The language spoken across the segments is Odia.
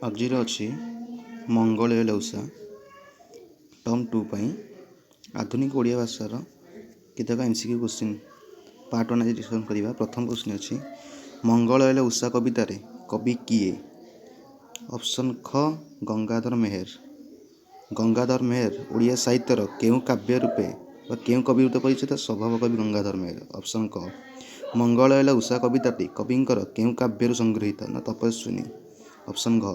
ଆଜିର ଅଛି ମଙ୍ଗଳେ ଲୌସା ଟର୍ମ 2 ପାଇଁ ଆଧୁନିକ ଓଡ଼ିଆ ଭାଷାର କେତେକ MCQ question part 1 ଆଜି ଡିସ୍କସନ୍ କରିବା। ପ୍ରଥମ କ୍ୱେଶ୍ଚିନ୍ ଅଛି, ମଙ୍ଗଳ ହେଲେ ଉଷା କବିତାରେ କବି କିଏ? ଅପସନ୍ ଖ, ଗଙ୍ଗାଧର ମେହେର। ଗଙ୍ଗାଧର ମେହେର ଓଡ଼ିଆ ସାହିତ୍ୟର କେଉଁ କାବ୍ୟ ରୂପେ ବା କେଉଁ କବି ରୂପେ ପରିଚିତ? ସ୍ୱଭାବ କବି ଗଙ୍ଗାଧର ମେହେର, ଅପସନ୍ କ। ମଙ୍ଗଳ ହେଲେ ଉଷା କବିତାଟି କବିଙ୍କର କେଉଁ କାବ୍ୟରୁ ସଂଗୃହୀତ? ନା ତପସ୍ୱିନୀ, ଅପସନ୍ ଘ।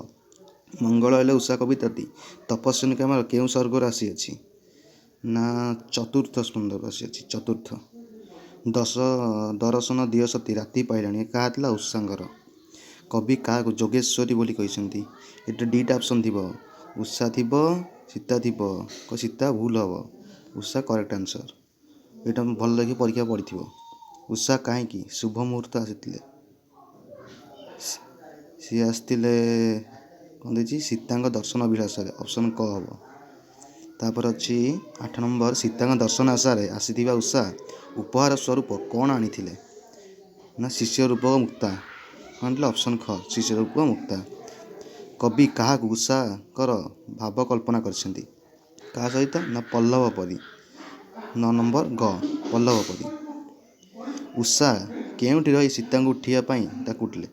ମଙ୍ଗଳ ହେଲେ ଉଷା କବିତାଟି ତପସ୍ୱିନୀ କାମର କେଉଁ ସର୍ଗରୁ ଆସିଅଛି? ନା ଚତୁର୍ଥ ସ୍କନ୍ଧରୁ ଆସିଅଛି, ଚତୁର୍ଥ। ଦଶ ଦରଶନ ଦିଅ ସତୀ ରାତି ପାଇଲାଣି କାହା ଥିଲା? ଉଷାଙ୍କର। କବି କାହାକୁ ଯୋଗେଶ୍ୱରୀ ବୋଲି କହିଛନ୍ତି? ଏଠି ଦୁଇଟା ଅପସନ୍ ଥିବ, ଉଷା ଥିବ, ସୀତା ଥିବ। ସୀତା ଭୁଲ ହେବ, ଉଷା କରେକ୍ଟ ଆନ୍ସର୍। ଏଇଟା ଭଲ ଲାଗି ପରୀକ୍ଷା ପଡ଼ିଥିବ। ଉଷା କାହିଁକି ଶୁଭ ମୁହୂର୍ତ୍ତ ଆସିଥିଲେ? ସିଏ ଆସିଥିଲେ କ'ଣ ଦେଇଛି? ସୀତାଙ୍କ ଦର୍ଶନ ଅଭିଳାଷରେ, ଅପସନ୍ କ ହେବ। ତାପରେ ଅଛି 8 ନମ୍ବର, ସୀତାଙ୍କ ଦର୍ଶନ ଆଶାରେ ଆସିଥିବା ଉଷା ଉପହାର ସ୍ୱରୂପ କ'ଣ ଆଣିଥିଲେ? ନା ଶିଷ୍ୟ ରୂପକ ମୁକ୍ତା। କ'ଣ ଆଣିଥିଲେ? ଅପସନ୍ ଖ, ଶିଷ୍ୟ ରୂପକ ମୁକ୍ତା। କବି କାହାକୁ ଉଷାଙ୍କର ଭାବ କଳ୍ପନା କରିଛନ୍ତି? କାହା ସହିତ? ନା ପଲ୍ଲବ ପରି। 9 ନମ୍ବର ଗ, ପଲ୍ଲବ ପରି। ଉଷା କେଉଁଠି ରହି ସୀତାଙ୍କୁ ଉଠିବା ପାଇଁ ଡାକୁଥିଲେ?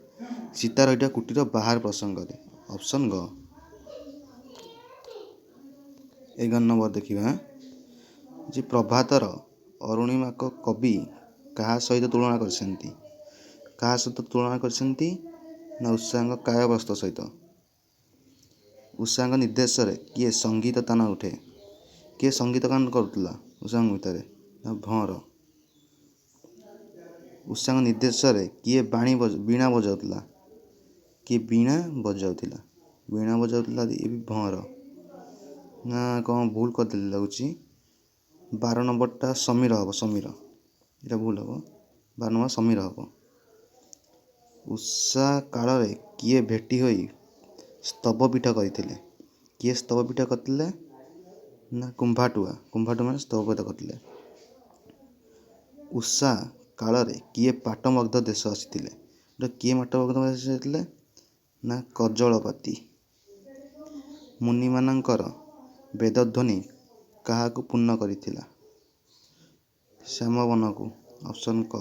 ସୀତା ରହିଥିବା କୁଟୀର ବାହାର ପ୍ରସଙ୍ଗରେ, ଅପସନ୍ ଗ। 11 ନମ୍ବର ଦେଖିବା ଯେ ପ୍ରଭାତର ଅରୁଣିମାକ କବି କାହା ସହିତ ତୁଳନା କରିଛନ୍ତି? କାହା ସହିତ ତୁଳନା କରିଛନ୍ତି? ନା ଉଷାଙ୍କ କାୟବସ୍ତ୍ର ସହିତ। ଉଷାଙ୍କ ନିର୍ଦ୍ଦେଶରେ କିଏ ସଙ୍ଗୀତ ତାନ ଉଠେ? କିଏ ସଙ୍ଗୀତ ଗାନ କରୁଥିଲା ଉଷାଙ୍କ ଭିତରେ? ନା ଭଅଁର। ଉଷାଙ୍କ ନିର୍ଦ୍ଦେଶରେ କିଏ ବାଣୀ ବୀଣା ବଜାଉଥିଲା? କିଏ ବୀଣା ବଜାଉଥିଲା? ବୀଣା ବଜାଉଥିଲା ଏ ବି ଭଅଁର। ନା କ'ଣ ଭୁଲ କରିଦେଲି ଲାଗୁଛି। 12 ନମ୍ବରଟା ସମୀର ହେବ, ସମୀର, ଏଇଟା ଭୁଲ ହେବ। 12 ନମ୍ବର ସମୀର ହେବ। ଉଷା କାଳରେ କିଏ ଭେଟି ହୋଇ ସ୍ତବପୀଠ କରିଥିଲେ? କିଏ ସ୍ତବପୀଠ କରିଥିଲେ? ନା କୁମ୍ଭାଟୁଆ। କୁମ୍ଭାଟୁଆ ମାନେ ସ୍ତବପୀଠ କରିଥିଲେ। ଉଷା କାଳରେ କିଏ ପାଟମଗ୍ଧ ଦେଶ ଆସିଥିଲେ? କିଏ ପାଟମଗ୍ଧ ଦେଶ ଆସିଥିଲେ? ନା କଜଳପାତି। ମୁନିମାନଙ୍କର ବେଦଧ୍ୱନି କାହାକୁ ପୂର୍ଣ୍ଣ କରିଥିଲା? ଶ୍ୟାମବନକୁ, ଅପସନ୍ କ।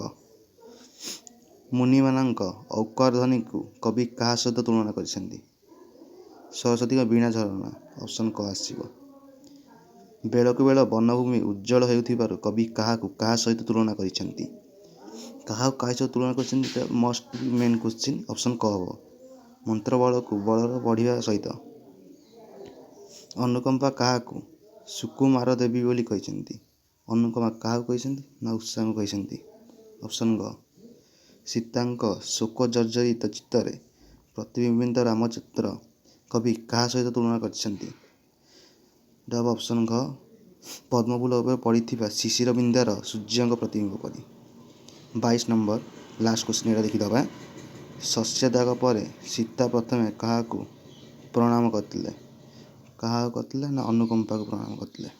ମୁନିମାନଙ୍କ ଔକାର ଧ୍ୱନିକୁ କବି କାହା ସହିତ ତୁଳନା କରିଛନ୍ତି? ସରସ୍ୱତୀଙ୍କ ବୀଣା ଝରଣା, ଅପସନ୍ କ ଆସିବ। ବେଳକୁ ବେଳ ବନଭୂମି ଉଜ୍ଜଳ ହେଉଥିବାରୁ କବି କାହାକୁ କାହା ସହିତ ତୁଳନା କରିଛନ୍ତି? କାହାକୁ କାହା ସହିତ ତୁଳନା କରିଛନ୍ତି? ମଷ୍ଟ ମେନ୍ କ୍ୱେଶ୍ଚିନ୍, ଅପସନ୍ କ ହେବ। ମନ୍ତ୍ରବଳକୁ ବଳର ବଢ଼ିବା ସହିତ। ଅନୁକମ୍ପା କାହାକୁ ସୁକୁମାର ଦେବୀ ବୋଲି କହିଛନ୍ତି? ଅନୁକମ୍ପା କାହାକୁ କହିଛନ୍ତି? ନା ଉଷାଙ୍କୁ କହିଛନ୍ତି, ଅପସନ୍ ଗ। ସୀତାଙ୍କ ଶୋକ ଜର୍ଜରିତ ଚିତ୍ତରେ ପ୍ରତିବିମ୍ବିତ ରାମଚିତ୍ର କବି କାହା ସହିତ ତୁଳନା କରିଛନ୍ତି? ଏଇଟା ହେବ ଅପସନ୍ ଘ, ପଦ୍ମଫୁଲ ଉପରେ ପଡ଼ିଥିବା ଶିଶିର ବିନ୍ଦାର ସୂର୍ଯ୍ୟଙ୍କ ପ୍ରତିବିମ୍ବ ପରି। 22 ନମ୍ବର ଲାଷ୍ଟ କ୍ୱେଶ୍ଚିନ୍, ଏଇଟା ଦେଖିଦେବା। ଶସ୍ୟ ତ୍ୟାଗ ପରେ ସୀତା ପ୍ରଥମେ କାହାକୁ ପ୍ରଣାମ କରିଥିଲେ? କାହାକୁ କରିଥିଲେ? ନା ଅନୁକମ୍ପାକୁ ପ୍ରଣାମ କରିଥିଲେ।